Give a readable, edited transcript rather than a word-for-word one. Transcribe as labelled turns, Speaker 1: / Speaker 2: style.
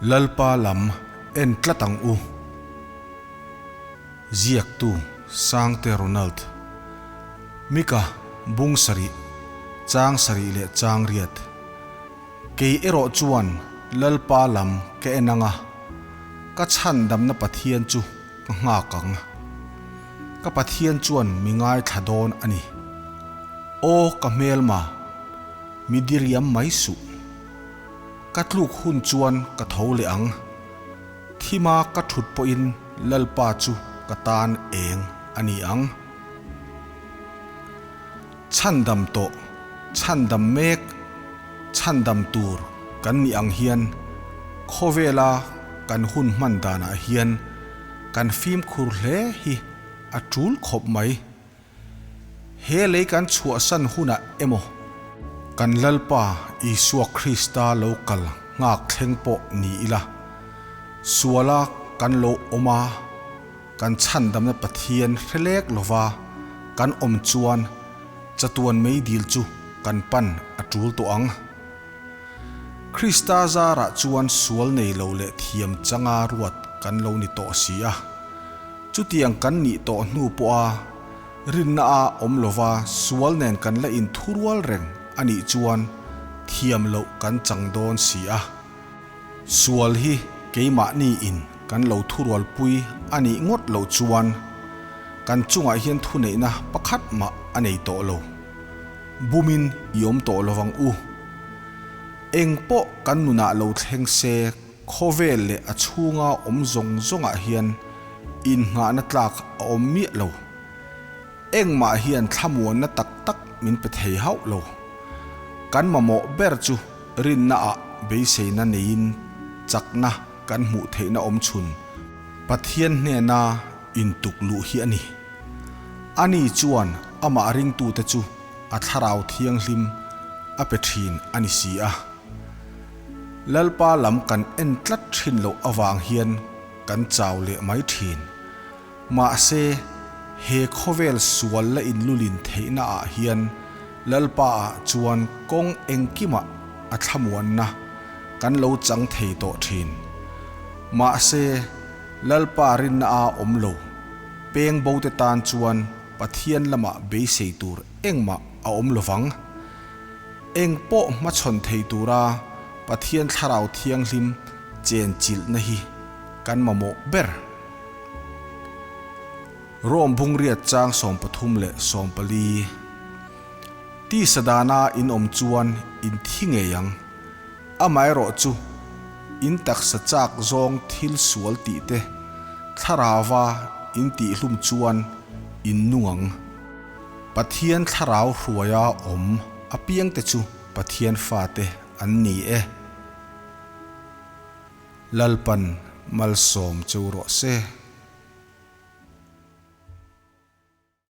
Speaker 1: Lalpa lam en tlat ang u. Ziaktu Sangte Ronald. Mika bung sarih, chang sarih leh chang riat. Kei erawh chuan Lalpa lam ka en ang a, ka chhandamna Pathian chu ka nghak ang. Ka Pathian chuan mi ngaithla dawn a ni. Aw ka hmelma, mi diriam mai suh. Ka tluk hun chuan ka tho leh ang. Thima ka thut pawhin Lalpa chu ka tan eng a ni ang. Chhandam tawh, chhandam mek, chhandam tur kan nih ang hian khawvela kan hun hman danah hian kan fimkhur hle hi a tul khawp mai. He lei kan chhuahsan hunah emaw kan Lalpa Isua Krista lo kal nghak thleng pawh ni ila, suala kan lo awm a, kan chhandamna Pathian hre lek lova kan awm chuan chatuan meidil chu kan pan a tul tawh ang. Krista zarah chuan sual nei lo leh thiam changa ruat kan lo ni tawh si a. Chutiang kan nih tawh hnu pawha rinna a awm lova sual nen kan la inthurual reng a nih chuan thiam loh kan chang dawn si a. Sual hi keimahni in kan lo thurualpui a nih ngawt loh chuan kan chungah hian thuneihna pakhat mah a nei tawh lo. Bumin i awm tawh lovang u. Eng pawh kan nunah lo thleng se Khawvel leh a chhunga awm zawng zawngah hian innghahna tlak a awm miah lo. Engmah hian thlamuanna tak tak min pe thei hauh lo. Kan mamawh ber chu rinnaah beiseina neiin chakna kan hmuh theihna awm chhun Pathian hnena intuk luh hi a ni. Ani chuan amah ringtute chu a thlarau thianghlim a pe thin a ni si a. Lalpa lam kan en tlat thin loh avang hian kan chau leh mai thin. Mahse, he khawvel sual la inlulin theihna ah hian Lalpa ah chuan kawng engkimah a thlamuanna kan lo chang thei tawh thin. Mahse, Lalpa rinna a awm lo. Peng bo te tan chuan Pathian lamah beisei tur engmah a awm lovang. Eng pawh hmachhawn thei tura Pathian Thlarau Thianghlim chenchilhna hi kan mamawh ber. Rome bungriat chang 13 leh 14. Tisa dana in awm chuan in thi ngei ang. Amaherawh chu in taksa chak zawng thil sual tih te Thlarauva in tihhlum chuan in nung ang. Pathian thlarau hruaia awm apiangte chu Pathian fate an ni e. Lalpan malsawm cheu rawh se.